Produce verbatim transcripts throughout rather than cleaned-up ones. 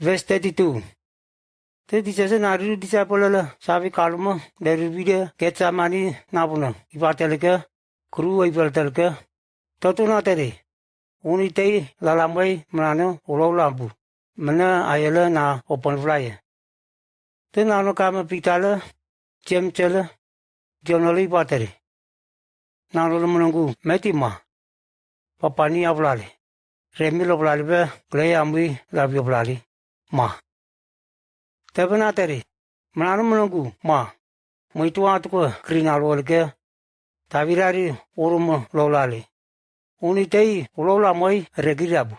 Verse thirty-two. Te Jisas na riru disciple lè savi kalo mø deri vide Gethsemane na bonø, iva tele ke, kuru iva tele ke, tøtu na teri. Oni tei lalamwei mønano olola bu. Mena ayele na open fly. Te nano kame Peter le, James le, John le iva teri. Nano le mønangu meti ma. Papani ablali. Remi lo blali be, glei amwi labi blali. Ma. Tebe na teri. Mønano mønangu ma. Mwitu atukwe kri nalo le ke. Tavirari oro mø lolali. Oni tei olola mø i regi rabu.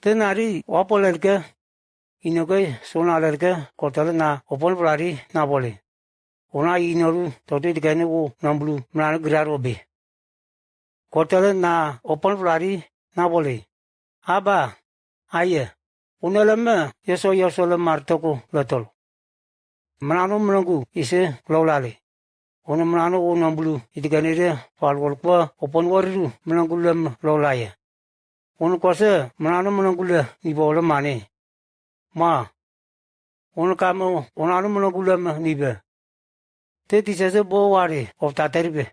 Te nari wa pole le ke. Ino ke sona le ke, kotele na open blali na pole. Ona ino ru, tøtu idikene o nambulu mønano graro be. Kotele na open blali na pole. Aba, aye, onele me, yeso yeso le mar toko le tolo. Mønano mønangu ise lolali. Ono mønano o nambulu idikene de, fal wol kwe open wariru mønangu lem lolaye. Ono kose mønano mønangu le nibe ole mane. Ma. Ono kame onano mønangu lem nibe. Te Jisas bo wari ofta teribe.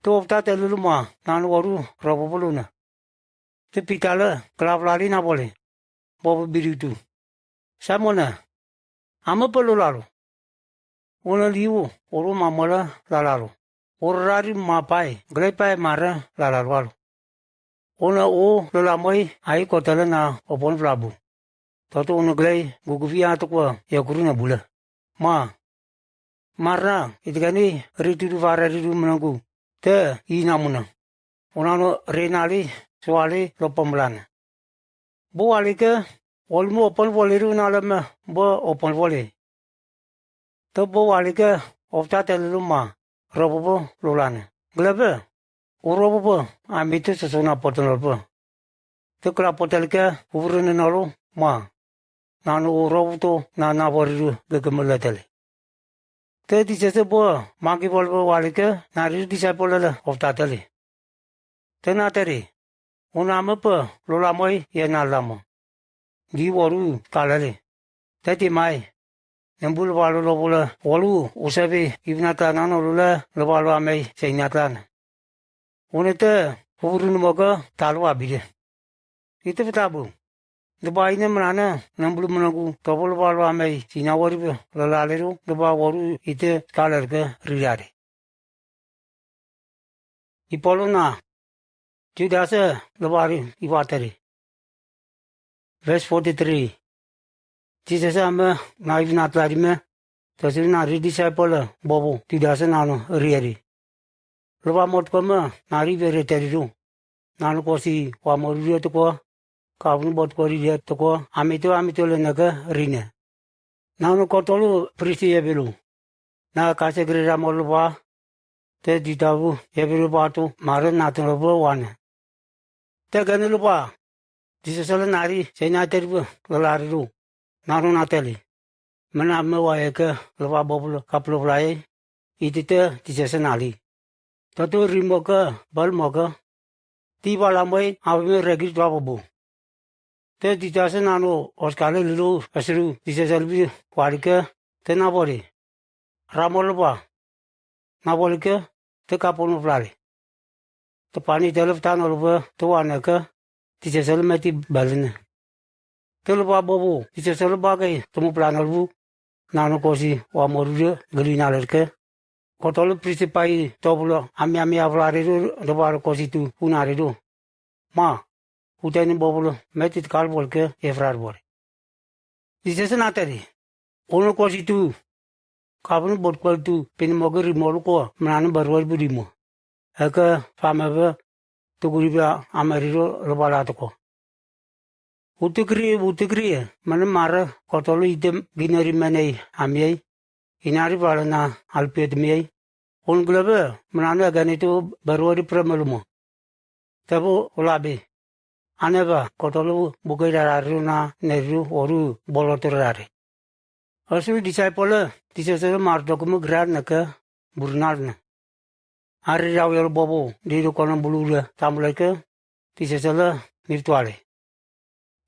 Te ofta tele luma nano waru robo boluna. Te Peter le kla blali na pole. Bobo biritu. Simon e. Ame pe lolalo. Ono liwo, oro mamole lalalo. Oro rari mapai, glepai mare lalalo alo. Ono o lolamwei ai kotele na open fly bu. Tøtu ono glei guguvi atukwe yekuru na bule. Ma. Mara, idikene ritudu vare ridu mønangu. Te ina muna. Onano renali, swali lo pemblane. Bo wali ke, wol mø open wole ru nalem, bo open wole. Te bo wali ke, ofta tele luma, robo bo lolane. Glebe, o robo bo, ami te sosona poten robo. Te kla potel ke, uvrene nalo, ma. Nano o robo to, na na wariru, gege mele tele. Te Jisas bo, magi wol bo wali ke, na riru disciple le, ofta tele. Te na teri. Ono ame pe, lolamwei, ye na lama. Di waru, kalele. Te ti mai. Nembu levalo lobole, walu, usabi, ibnata nano lule, levalo amei, seinatane. Onete, huburu numoke, talo abide. Ite fetabu. Deba ine mrane, nambulu mnangu, tobolo balo amei, sina waribe, lalaleru, deba waru, ite, kalerke, rirare. Ipolona, Judase, lebari, ivateri. Verse forty-three. Jisas ame, na iv na tlari me, tasi na ri disciple, bobo, Judase nano, rieri. Leba motko me, na ri bere teriru. Nano kosi, wa mo ri toko, kavun botko ri toko, amito, amito le neke, rine. Nano kotolu, prisi ebelu. Na kase gre ra mo leba, te ditabu, ebelu batu, mare na tun leba wane. Te gene leba, Jisas le nari, sena teribu, lalariru. Nano na teli. Mena me wa eke, leba bobulo, kaplo bulaye. Itite, Jisas nali. Tatu rimoke, balmoke. Ti bala moi, abe me regir dua bobu. Te Jisas nano, oskale lilu, asiru, Jisas albi, walike, te na bori. Ramo leba. Na bolike, te kapono blali. Te pani telef tano leba, te wane ke, Jisas le meti balene. Te leba bobu, Jisas le bage, te mo plano lebu. Nano kosi, wa mo rure, geli na lerke. Kotolu prisi pai, tobulo, ami ami avlariru, leba kosi tu, unariru. Ma, uteni bobulo, meti te kal bolke, efrar bole. Jisas na teri. Ono kosi tu. Kapun bot kwal tu, pin moge ri molu ko, mnane barwar budi mo. Eke, fame be, tuguri be, amariro, leba la toko. Utikri, utikri, mane mare, kotolu ite, gineri mane, amiei. Inari bala na, alpet miei. Un glebe, mnane gani tu, barwar pre melumo. Tebo ulabi. Aneba, kotolu buke rarariru na neriru oru boloto rari. Asu disciple, Jisas le mar dokumu grar neke burnal ne. Ari rawi ol bobo, diru kono bulure tamuleke, Jisas le nirtuale.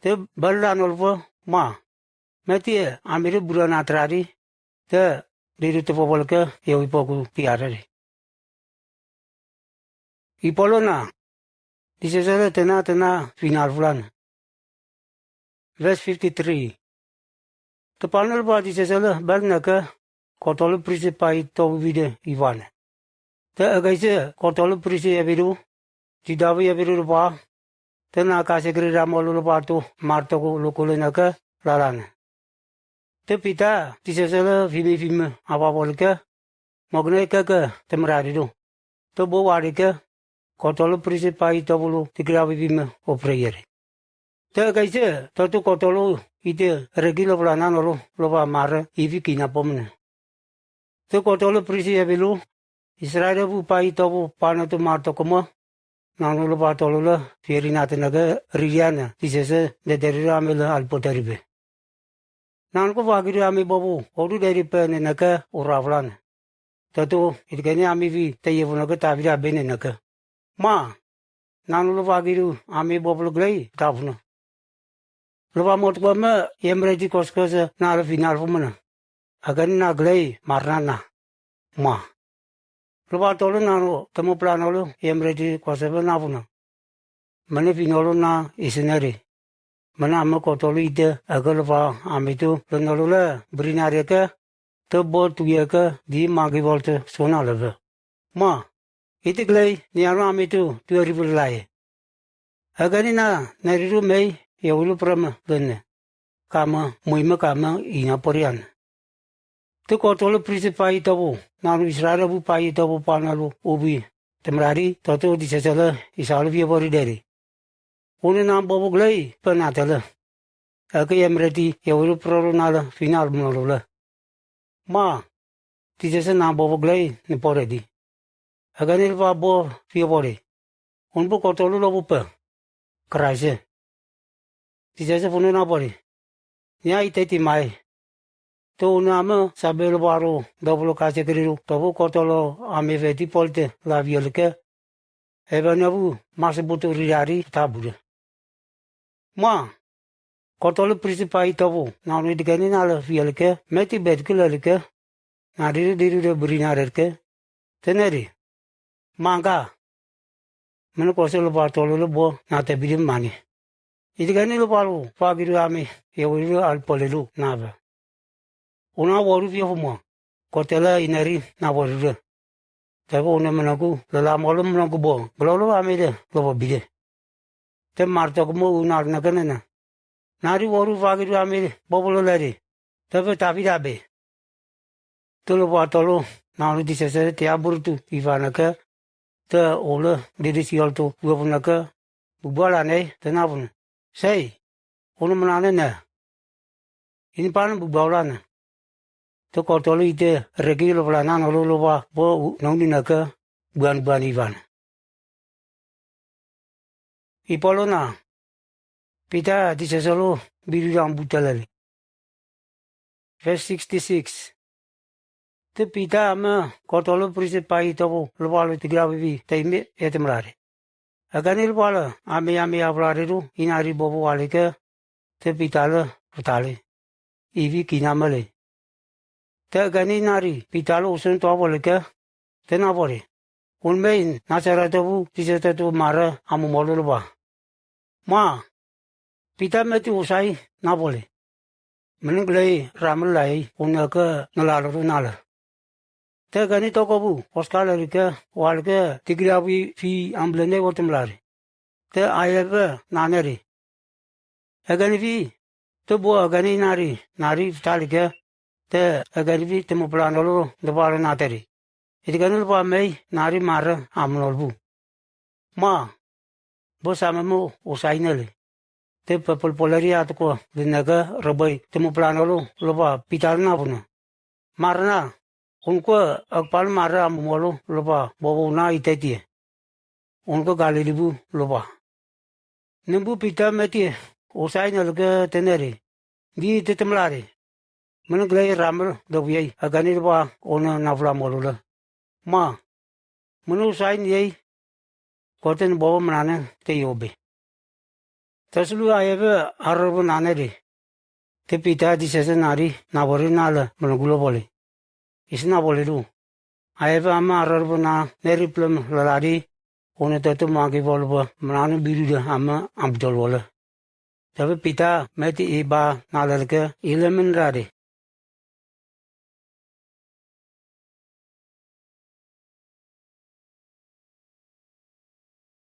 Te bel la nol fo ma. Meti e ami ri bura na tra ri. Te ri ri te fo bol ke e wi po ku ti are ri. I polo na. Di sese le tena tena final fulan. Verse fifty-three. Te pano le ba di sese le bel neke kotolo prisi pai to bide i vane. Te eke ise kotolo prisi ebiru, ti davi ebiru le ba, te na kase kiri ramo le ba to mar to ku lo kule neke lalane. Te Pita di sese le fimi fimi ava bole ke, mokne keke te mrari do. Te bo wari ke, kotolo prisi pai to bulu ti kira fimi o preyere. Te eke ise, to to kotolo ite regi lo bula nano lo, lo ba mare, ivi kina pomne. Te kotolo prisi ebilu, Israel bu pai to bu pano to mar to koma, nano lo ba tolo le, fieri na te neke ririane, di sese, de deri le ami le alpo deri be. Nano ko fagiri ami bobu, odu deri pe ne neke, ura fulan. Te to, iti keni ami vi, te ye fu neke ta vi da be ne neke. Ma, nano lo fagiri ami bobu le glei, ta fu na. Lo ba mot ko me, yemre di kos kos, na le final fu mena. Agen na glei, mar na na. Ma. Lo ba tolo nano, temo plano lo, yemre di kos me na fu na. Mene final lo na, iseneri. Mene ame kotolo ite, eke lo ba, ami tu, lo nolo le, bri na reke, te bo tu yeke, di magi bol te, sona leve. Ma, ite glei, ni ano ami tu, tu eri bul laye. Eke ni na, neri ru mei, ye ulu preme, lene. Kame, mui me kame, ina porian. Te kotolo prisi pai to bu, nano Israel bu pai to bu pano lo, ubi, te mrari, to to di sese le, isa lo vie bori deri. Une na bobu glei, pe na tele. Eke yemre di, ye ulu prolo na le, final mlo lo le. Ma, di sese na bobu glei, ni pore di. Eke ni le ba bo, vie bore. Unbu kotolo lo bu pe. Kraise. Di sese funu na bore. Nia ite ti mai. Te unu ame sabe lo baro, dobolo kase kiri lo, to bu kotolo ame feti polte, la vie le ke. Ebe ne bu, mase butu rirari, ta bu de. Ma, kotolo prisi pai to bu, nano ite keni na le vie le ke, meti bet ke le le ke, na diri diri de bri na re ke, te neri. Manga. Mene kose lo ba tolo le bo, na te bidi mani. Ite keni lo ba lo, fagiri ami, ye wiri al pole lo, na be. Una woru fie fu mo, kotele ineri, na woru de. Te bo une mene ku, le la mo lo mene ku bo, glolo ami de, lo bo bide. Te mar to ku mo una na kene na. Nari woru fagiri ami de, bo bo lo leri. Te be ta bida be. Te lo ba tolo, nano di sese te abur tu, iva na ke, te ole, diri si ol tu, uwe fu na ke, bubua la ne, te na fu ne. Sei, ono mena ne ne. Ini pan bubua la ne. Te kotolo ite, regi lo bula nano lo lo ba, bo, u, nong ni na ke, buan buan iva ne. I polo na. Pita di sese lo, biri dang butelele. Verse sixty-six. Te Pita me kotolo prisi pai to bu lo ba lo tigira bibi te ime e te mrare. Eke ni lo ba lo ame ame a mrare ru ina ri bobo wale ke te Pita le futale. Ivi kina mele. Te eke ni na ri Pita le usun to bole ke te na bole. Un me in Nasaret bu tise te tu mare amu molo lo ba. Ma, Pita meti usai na bole. Mene glei ramel lai, une ke ngelalo ru nale. Te eke ni toko bu, oskale rike, wale ke, tigira bi fi amble ne wotem lari. Te aye be, nane ri. Eke ni fi, te bo eke ni nari, nari tali ke, te eke ni fi, te mo plano lo, de balo na teri. Iti ke ni lo ba mei, nari mare, amno lo bu. Ma, bo same mo, usai nele. Te pepel poleri atko, de neke, rebai, te mo plano lo, lo ba, Pita na buna. Marna, un ko, ak pal mare amu molo, lo ba, bobo na itetie. Un ko Galili bu, lo ba. Nembu Pita meti, usai nele ke teneri. Di te temlari. Mene glei ramel, dobu yei, eke ni lo ba, ono na fula molo le. Ma, mene usai ni yei, kote ne bobo menane, te yobe. Tasilu ayebe arerbo nane de. Te Pita di sese nari nabari nale mele gulobole. Isi nabole du. Ayebe ame arerbo nane ri pelem leladi. Ono tete magi bole be menanu bidude ame ambidol wole. Tebe Pita meti iba nale leke ile menra de.